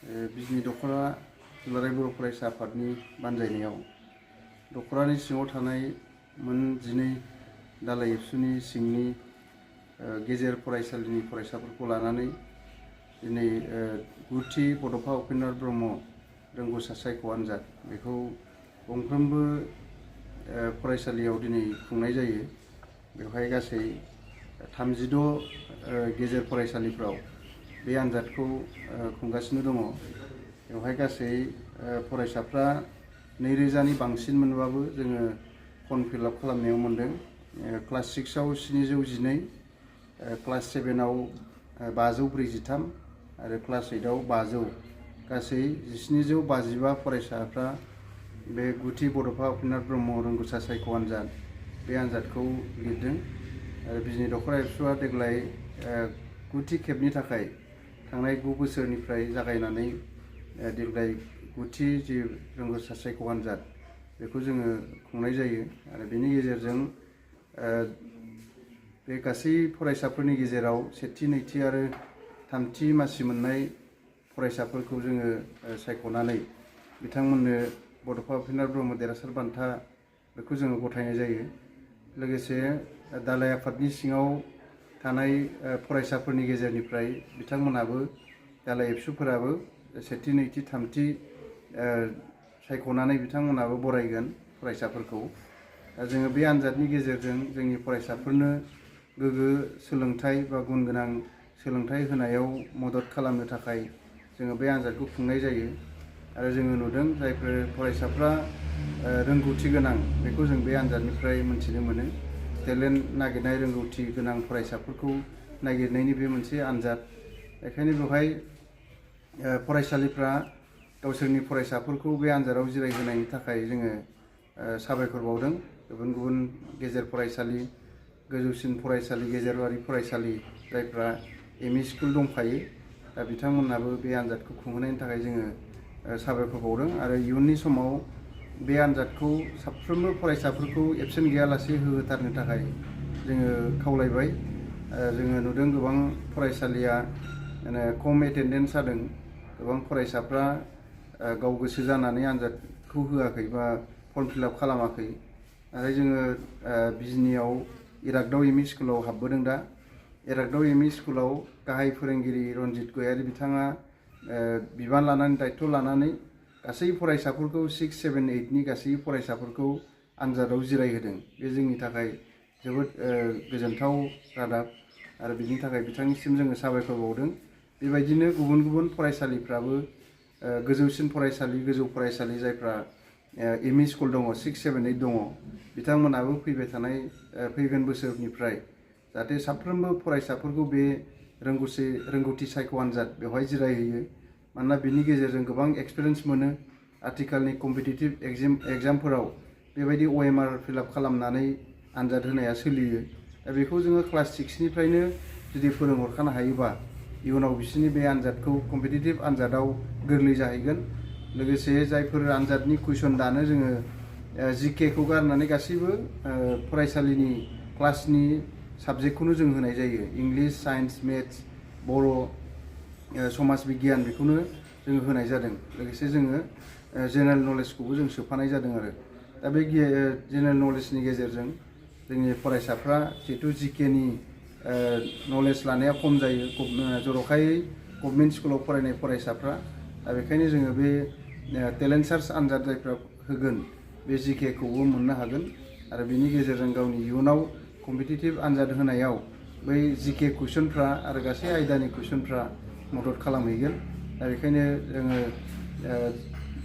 बिजनि दख'रा दुलाराय बर' फरायसा आफादनि बानजायनायाव दख'रानि सिङाव थानाय मोन 12 दालाइ एबसुनि सिंनि गेजेर फरायसालिनि फरायसाफोरखौ लानानै दिनै गुथि बड'फा उपेन्द्र ब्रह्म रोंगौसा सायख' आनजाद बेखौ गंफ्रोमबो फरायसालियाव दिनै खुंनाय जायो। बेवहाय गासै 36 गेजेर फरायसालिफ्राव बे आनजादखौ खुंगासिनो दङ। बेवहाय गासै फरायसाफ्रा 2000 नि बांसिन मोनबाबो जोङो फर्म फिलआप खालामनायाव मोनदों। क्लास 6 आव 712, क्लास 7 आव 543 आरो क्लास 8 आव 500, गासै 1755 फरायसाफ्रा बे गुथि बड'फा उपेन्द्र ब्रह्म रोंगौसा सायख' आनजाद बे आनजादखौ लिरदों। आरो बिजनि दख'रा एबसुआ देग्लाय गुथि खेबनि थाखाय थांनाय 9 बोसोरनिफ्राय जागायनानै देग्लाय गुथि जि रोंगौसा सायख' आनजाद बेखौ जोङो खुंनाय जायो। आरो बेनि गेजेरजों बे गासै फरायसाफोरनि गेजेराव सेथि, नैथि आरो थामथि मासि मोननाय फरायसाफोरखौ जोङो सायख'नानै बिथांमोननो बड'फा उपेन्द्र ब्रह्म देरहासार बान्था बेखौ जोङो गथायनाय जायो। लोगोसे दालाइ आफादनि सिङाव थानाय फरायसाफोरनि गेजेरनिफ्राय बिथांमोनाबो दालाइ एबसुफोराबो सेथि, नैथि, थामथि सायख'नानै बिथांमोनाबो बरायगोन फरायसाफोरखौ। जोङो बे आनजादनि गेजेरजों जोंनि फरायसाफोरनो गोग्गो सोलोंथाइ बा गुन गोनां सोलोंथाइ होनायाव मदद खालामनो थाखाय जोङो बे आनजादखौ खुंनाय जायो। आरो जोङो नुदों जायफोर फरायसाफ्रा रोंगौथि गोनां बेखौ जों बे आनजादनिफ्राय मोनथिनो मोनो। टेलेन्ट नागिरनाय रोंगौथि गोनां फरायसाफोरखौ नागिरनायनि बे मोनसे आनजाद। बेखायनो बेवहाय फरायसालिफ्रा गावसोरनि फरायसाफोरखौ बे आनजादाव जिरायहोनायनि थाखाय जोङो साबायखर बावदों। गुबुन गुबुन गेजेर फरायसालि, गोजौसिन फरायसालि, गेजेरारि फरायसालि जायफ्रा एमइ स्कुल दंखायो दा बिथांमोनाबो बे आनजादखौ खुंहोनायनि थाखाय जोङो साबायखर बावदों। आरो इयुननि समाव बे आनजादखौ साफ्रोमबो फरायसाफोरखौ एबसेन्ट गैयालासे होथारनो थाखाय जोङो खावलायबाय। जोङो नुदों गोबां फरायसालिया खम एटेन्डेन्स जादों। गोबां फरायसाफ्रा गाव गोसो जानानै आनजादखौ होआखै बा फर्म फिलआप खालामाखै। आरो जोङो बिजनियाव इरागदाव एमइ स्कुलाव हाबबोदों। दा इरागदाव एमइ स्कुलाव गाहाय फोरोंगिरि रनजित गयारि बिथाङा बिबान लानानै दायथ' लानानै गासै फरायसाफोरखौ 6, 7, 8 नि गासै फरायसाफोरखौ आनजादाव जिरायहोदों। बे जोंनि थाखाय जोबोद गोजोनथाव रादाब। आरो बिनि थाखाय बिथांनिसिम जोङो साबायखर बावदों। बेबायदिनो गुबुन गुबुन फरायसालिफ्राबो गोजौसिन फरायसालि, गोजौ फरायसालि जायफ्रा एमइ स्कुल दङ, 6, 7, 8 दङ, बिथांमोनाबो फैगोन बोसोरनिफ्राय जाहाथे साफ्रोमबो फरायसाफोरखौ बे रोंगौथि सायख' आनजाद बेवहाय जिरायहोयो। मानोना बिनि गेजेरजों गोबां एक्सपिरियेन्स मोनो। आथिखालनि कम्पिटिटिभ एग्जामफोराव बेबायदि OMR फिलआप खालामनानै आनजाद होनाया सोलियो। दा बेखौ जोङो क्लास 6 निफ्रायनो जुदि फोरोंहरखानो हायोबा इयुनाव बिसोरनि बे आनजादखौ कम्पिटिटिभ आनजादाव गोरलै जाहैगोन। लोगोसे जायफोर आनजादनि कुइसन दानो जोङो GK खौ गारनानै गासैबो फरायसालिनि क्लासनि साबजेक्टखौनो जों होनाय जायो। इंलिश, साइन्स, मेथ्स, बर', समाज बिगियान बेखौनो जोङो होनाय जादों। लोगोसे जोङो जेनेरेल नलेजखौबो जों सोफानाय जादों। आरो दा बे जेनेरेल नलेजनि गेजेरजों जोंनि फरायसाफ्रा जिहेथु GKनि नलेज लानाया खम जायो, जर'खायै गभर्नमेन्ट स्कुलाव फरायनाय फरायसाफ्रा। दा बेखायनो जोङो बे टेलेन्ट सार्च आनजाद जायफ्रा होगोन बे GK खौबो मोननो हागोन। आरो बिनि गेजेरजों गावनि इयुनाव कम्पिटिटिभ आनजाद होनायाव बै GK कुइसनफ्रा आरो गासै आयदानि कुइसनफ्रा मदद खालामहैगोन। दा बेखायनो जोङो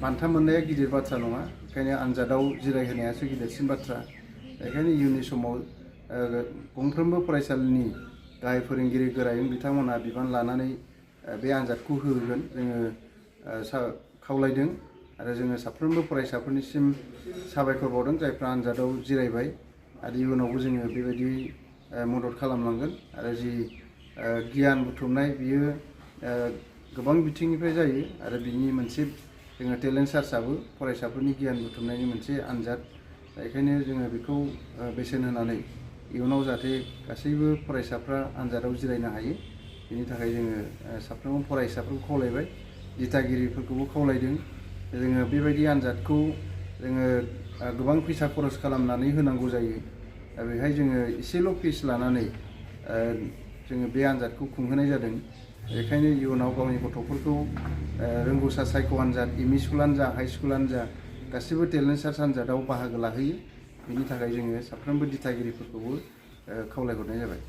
बान्था मोननाया गिदिर बाथ्रा नङा, बेखायनो आनजादाव जिरायहोनायासो गिदिरसिन बाथ्रा। बेखायनो इयुननि समाव गंफ्रोमबो फरायसालिनि गाहाय फोरोंगिरि गोरायुं बिथांमोनहा बिबान लानानै बे आनजादखौ होगोन जोङो खावलायदों। आरो जोङो साफ्रोमबो फरायसाफोरनिसिम साबायखर बावदों जायफ्रा आनजादाव जिरायबाय। आरो इयुनावबो जोङो बेबायदि मदद खालामलांगोन। आरो जि गियान बुथुमनाय बियो गोबां बिथिंनिफ्राय जायो। आरो बिनि मोनसे जोङो टेलेन्ट सार्चआबो फरायसाफोरनि गियान बुथुमनायनि मोनसे आनजाद। बेखायनो जोङो बेखौ बेसेन होनानै इयुनाव जाहाथे गासैबो फरायसाफ्रा आनजादाव जिरायनो हायो, बेनि थाखाय जोङो साफ्रोमबो फरायसाफोरखौ खावलायबाय। दिथागिरिफोरखौबो खावलायदों जोङो बेबायदि आनजादखौ जोङो गोबां फैसा खरस खालामनानै होनांगौ जायो दा बेहाय जोङो एसेल' फिस लानानै जोङो बे आनजादखौ खुंहोनाय जादों बेखायनो इयुनाव गावनि गथ'फोरखौ रोंगौसा सायख' आनजाद एम इ स्कुलानो जा हाइ स्कुलानो जा गासिबो टेलेन्ट सार्च आनजादाव बाहागो लाहैयो बेनि थाखाय जोङो साफ्रोमबो दिथागिरिफोरखौबो खावलायहरनाय जाबाय।